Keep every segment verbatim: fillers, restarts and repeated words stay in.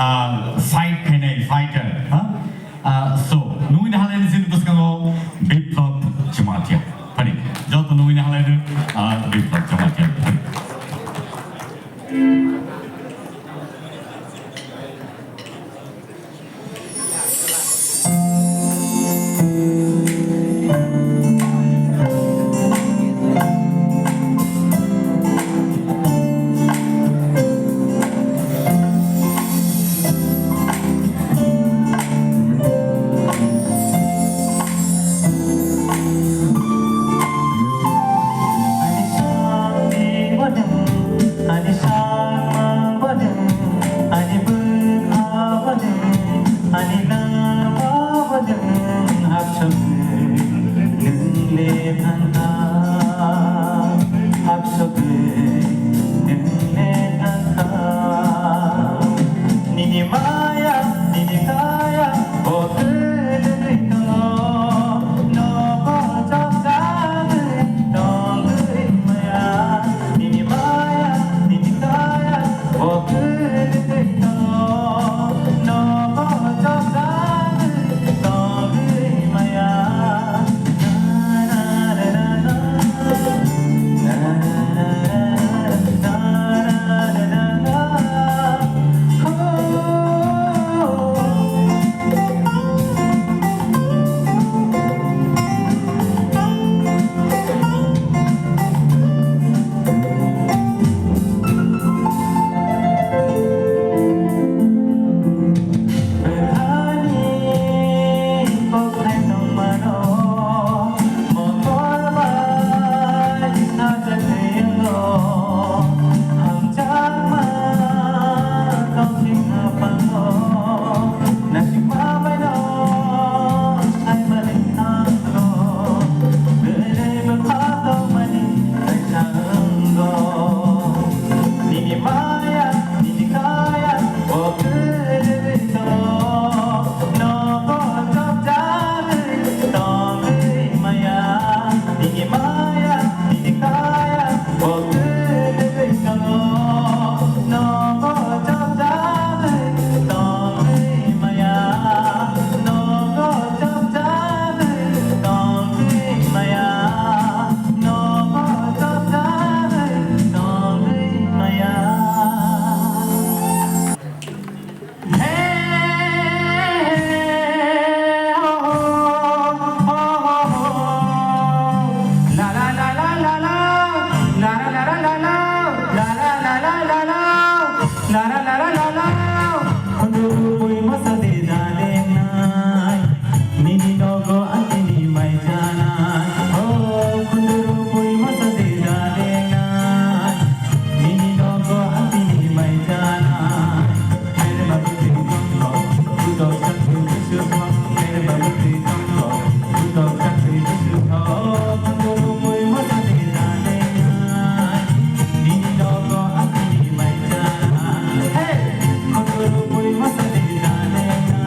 Ah, fight khainai fighter, ha? Ah, so, nungwi na halai ni sini bwskango Biplab Jamatia. Phani, joto nungwi na halai ni, ah, Biplab Jamatia. Phani. Ani sangni bodeng, ani sangma bodeng, ani bwkha bodeng, ani lama bodeng, hapsogwi nwng le thangkha, hapsogwi nwng le thangkha. Nini maya, nini kaya, o kwlwngwi tongo, nogo chopjagwi tongwi maya. Nini maya, nini kaya, o kwlwngwi tongo, nogo chopjagwi tongwi maya. Nini nogo atini mai chana, oh, kunduru pui masa de da de na. Nini nogo atini mai chana. Mere babu tui tongko, budo sakri busu ko. Mere babu tui tongko, budo sakri busu ko. Kunduru pui masa de da de na. Nini nogo atini mai chana. Hey, kunduru pui masa de da de na.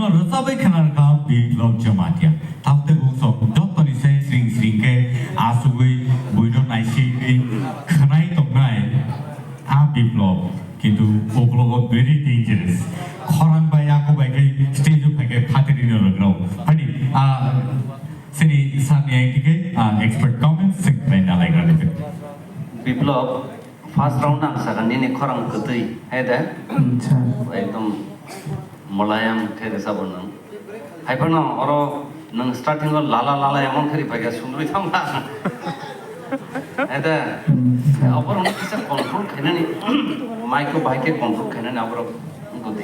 Rwchabwi khwnarwkha Biplab Jamatia. Tamtei bungsong jottoni se sring sring khe achugwi buino naisingwi khwnai tongnai a Biplab. Kintu uklogo very dangerous. Khorang bai ako bai khe stage o phai khe phatiri no rwgrao. Phadi, ah, sini sani ai tike, ah, expert comments sing bai na lai grani. Biplab, first round ang saka nini khorang kwtwi, hai da? Acha. Ekdom mulayam khe rwchabo nwng. Hai phano oro nwng starting o lala lala emon khe ri phai kha sundui thang kha. Hai da? Acha. Oborok no kisa control khainani, mic o bahai khe control khainani aborok wngkha di,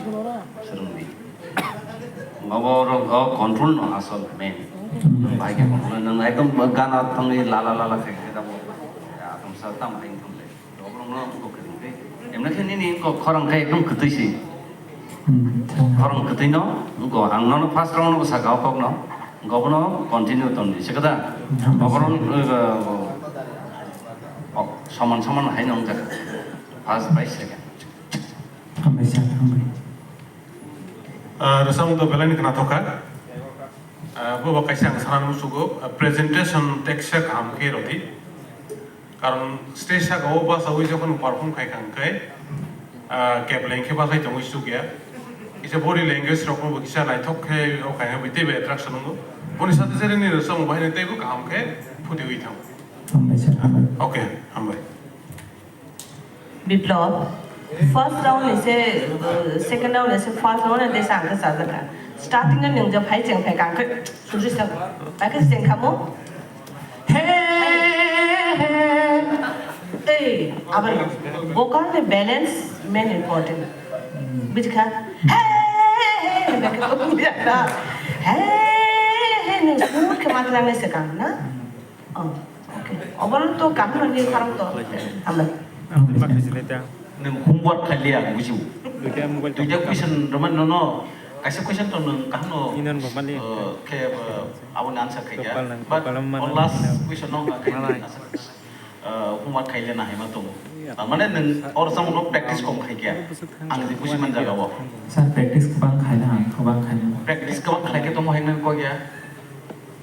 swrwng di. Oborok o control no asol main. Bahai khe control nwng ekdom gana thangwi lala lala khe khe tamo. Ya, tamo sa tam hai thang le. Oborok no ko khe ri. Emne khe nini ko khorang khe ekdom kwtwi si. Khorang kwtwi no ko ang nono first round no saka o kok no. Gobono continue tongdi. Sekada. Oborok, eh, oh, soman soman hai nong jak. First by second. Hambai sir, hambai. Ah, rwchapmung to belai ni khna thokha. Ah, bo bo kaisa ang sana musugo, ah, presentation text sa kaham khe rodi. Karon stage saka o basawi jokhon perform khai kha hwnkhe, ah, kepleng khe basai tongwi chukya. Kisa body language rok bo kisa naithok khe o khai hwnkhe teibo attraction wngo. Boni sate sate ni rwchapmung bahai teibo kaham khe phuti wi thango. Hambai sir, hambai. Okay, hambai. Biplab, first round ni se, uh, second round ni se first round ni se ang khe chajakha. Starting o nwng je phai cheng phai kha, ang khe suri sa, ang khe cheng kha mo. He, he, he. Ei, abar vocal ni balance main important. Bujikha? He, he, he, he, he, he, he, he, he, smooth khe matwlangni se kang na? Oh, okay. Oborok to kaham ni khorang to. Hambai. Nwng homework khailiya, bujibo. Duita question rwmani nono, kaisa question to nwng kaham no, eh, khe, eh, aboni answer khaikha. But o last question no, eh, homework khailiya na haima tongo. Tamane nwng o rwchapmung no practice kom khaikha. Ang je buji man jaga o. Sir, practice kwbang khaina ang, kwbang khaina. Practice kwbang khaikhe tongmo hai nang kok ya.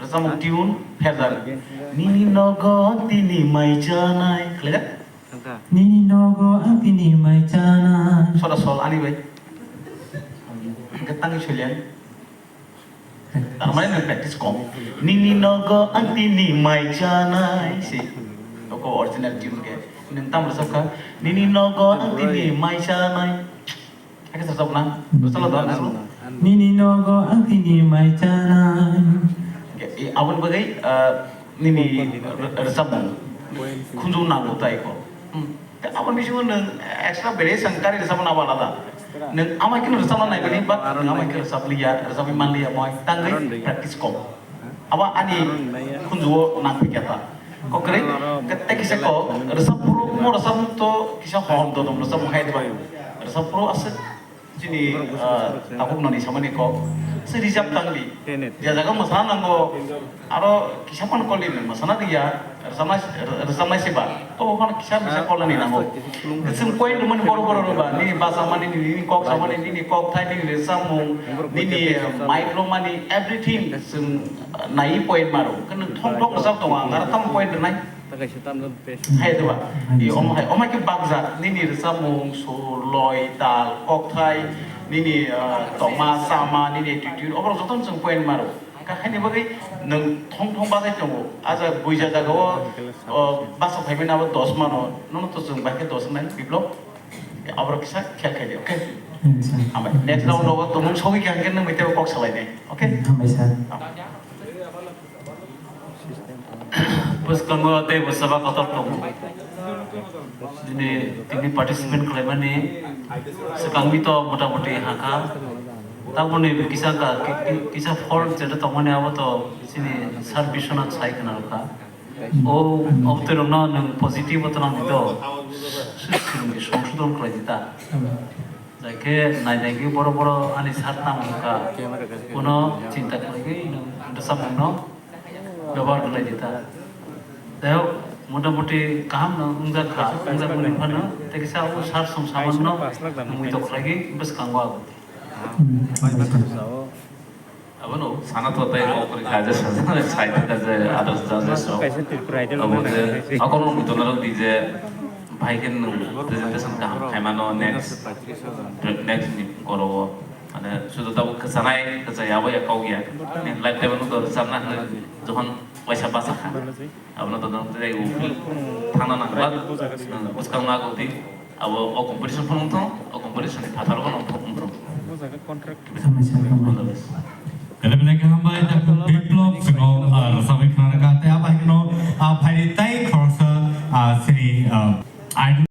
Rwchapmung tune, pherjak. Nini nogo ang tini mai chanai. Khlai da? Nini nogo ang tini mai chanai. Soda sol ani bai. Hwnkhe tangwi soileng. Tar mane nwng practice kom. Nini nogo ang tini mai chanai. Si. Oko original tune khe. Nwng tam rwchapkha. Nini nogo ang tini mai chanai. Hakhe sajak na? Bwsalo da nang. Nini nogo ang tini mai chanai. Aboni bagwi, ah, nini rwchapmung khunju nango tai ko. Hmm. Te aboni bisingo nwng extra variation kari rwchapmung abo alada. Nwng amai kheno rwchapna naibani, but nwng amai khe rwchapliya, rwchapwi manliya, moi tangwi practice kom. Abo ani khunjuo nangphi kha ta. Kok kwrwi, tei kisa kok, rwchap phuru mo rwchapmung to kisa hom dodom rwchapmung hai diba. Rwchap phuru aswk chini, ah, tabuk nani samani kok. Se rijab tangdi. Je jaga mwsana nango, aro kisa phano kolni nwng mwsana diya, rwchapnai, rwchapnai se ba. To phano kisa misa kolnani nango. Chwng point rwmani borok borok rwba, nini bachamani, nini kok samani, nini kok thai, nini rwchapmung, nini, eh, mic rwmani, everything chwng, eh, naiwi point maro. Khe nwng thong thong rwchap tongo, ang aro tamo point rwnai. Hai diba? I omo hai, omo hai khe bakjak, nini rwchapmung, sur, loi, tal, kok thai, nini, eh, tongma, chama, nini attitude, oborok jotono chwng point maro. Hwnkhe haini bagwi nwng thong thong bagwi tongo. A jaga buija jagao, o, basa phaimani abo dos mano. Nono to chwng bai khe dos wngnai, Biplab. Aborok kisa khel khai di, okay? Hambai. Next round o tongmung sogwi kha hwnkhe nwng bai teibo kok salai di, okay? Hambai sir. Ah. Bwskango tei bwsaba kotor tongo. Dini tini participant khlaimani swkangni to mota moti hakha. Taboni kisa ka, ki-, ki-, kisa fault jeta tongmani abo to chini sir Biswanath sai khna rwkha. O, o twi rokno nwng positive o twnang di to. Swrwngni songsodon khlai di ta. Jai khe nai nai khe boro boro ani sir tamo wngkha. Bono chinta khlai khe nwng bwsamungno bebohar khlai di ta. Jai hok, motamuti kaham no wngjak kha, wngjak mani phano tei kisa o sir song saman no mui tok khlai khe bwskango abo. Hmm. Abono sana to tei o kori kha je sana sai ta je others judges rok. Kaisa Tripura Idol Abo wngna je nangkha. Akorno muchunarok di je bhai khe nwng presentation kaham khaimano next, next ni oro o. Mane sudu tabuk kwchanai kwchaya abo ya kok ya. Ni life time no do sana hwnwi jokhon waisa bacha kha. Abono to nang tei uphil thangna nangla, bwskang na goti. Abo o competition phano wngthong, o competition ni phatar phano wngthong. All the best. Elebele kaham bai, Doctor Biplop sino, ah, rwchapwi khna rwkha, tei abai kheno, ah, phaidi tei khoroksa, ah, sini, ah, idol.